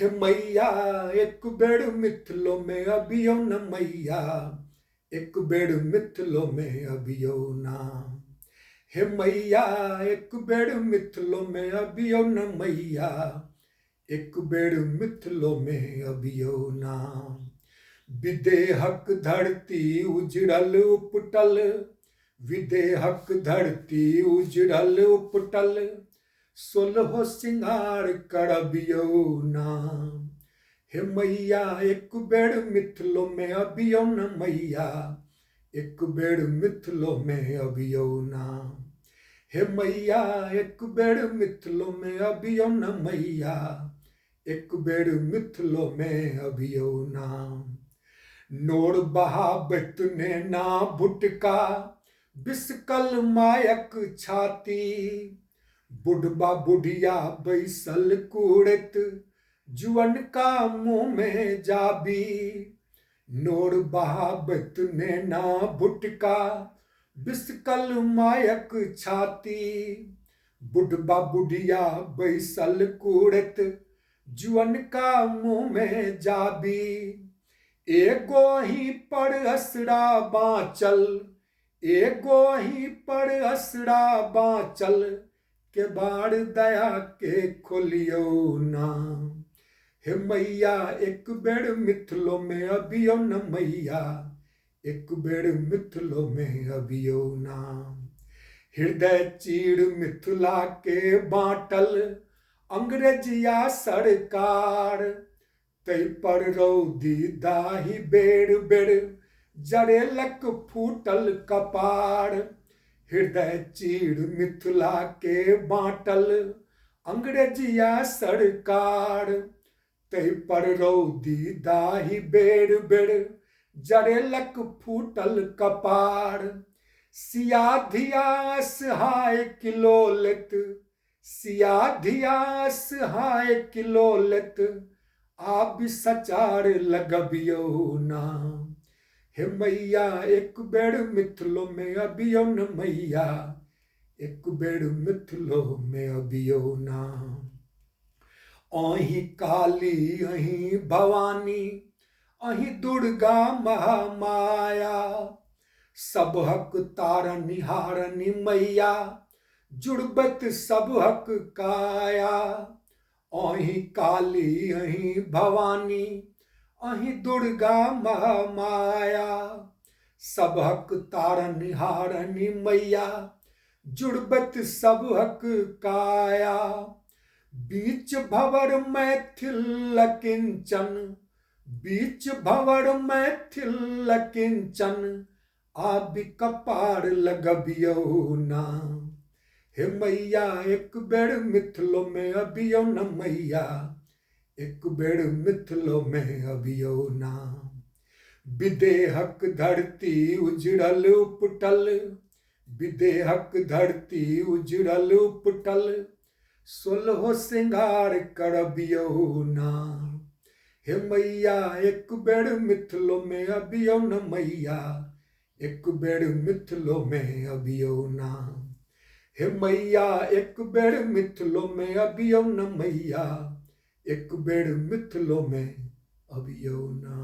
हे मैया एक बेर मिथिलोमे अबियौ न मैया, एक बेर मिथिलोमे अबियौ ना। हे मैया एक बेर मिथिलोमे अबियौ न मैया, एक बेर मिथिलोमे अबियौ ना। विदेहक धरती उजड़ल उपटल, विदेहक धरती उजड़ल उपटल, सोलहो सिंगार करबियौ ना। हे मैया एक बेर मिथिलोमे अबियौ न मैया, एक बेर मिथिलोमे अबियौ ना। हे मैया एक बेर मिथिलोमे अबियौ न मैया, एक बेर मिथिलोमे अबियौ ना। नोर बहाबैत नेना भुटका बिसकल मायक छाती, बुढ़बा बुढ़िया बैसल कुड़ैत जुअनका मुँहमे जाबी। नोर बहाबैत नेना भुटका बिसकल मायक छाती, बुढ़बा बुढ़िया बैसल कुड़ैत जुअनका मुँहमे जाबी। एगो ही पर असरा बाँचल, एगो ही पर असरा बाँचल, के बार दया के खोलियौ ना। हे मैया एक बेर मिथिलोमे अबियौ न मैया, एक बेर मिथिलोमे अबियौ ना। हृदय चीर मिथिला के बाँटल अंग्रेजिया सरकार, तै पर रौदी दाही बेर बेर जरेलक फूटल कपार। हृदय चीर मिथिला के बाँटल अंग्रेजिया सरकार, तै पर रौदी दाही बेर बेर जरेलक फूटल कपार। सिया धिया असहाय किलो लेत, सिया धिया असहाय किलो लेत, आबि सचार लगबियौ ना। हे मैया एक बेर मिथिलोमे अबियौ न मैया, एक बेर मिथिलोमे अबियौ ना। अहीं काली अहीं भवानी अहीं दुर्गा महामाया, सबहक तारनि हारनि मैया जुड़बैत सबहक काया। अहीं काली अहीं भवानी अहीं दुर्गा महामाया, सबहक तारनि हारनि मैया जुड़बैत सबहक काया। बीच भंवर मैथिल किंचन, बीच भंवर मैथिल किंचन, आबि कपार लगबियौ ना। हे मैया एक बेर मिथिलोमे अबियौ न मैया, एक बेर मिथिलोमे अबियौ ना। विदेहक धरती उजड़ल उपटल, विदेहक धरती उजड़ल उपटल, सोलहो सिंगार करबियौ ना। हे मैया एक बेर मिथिलोमे अबियौ न मैया, एक बेर मिथिलोमे अबियौ ना। हे मैया एक बेर मिथिलोमे अबियौ न मैया, एक बेर मिथिलोमे अबियौ ना।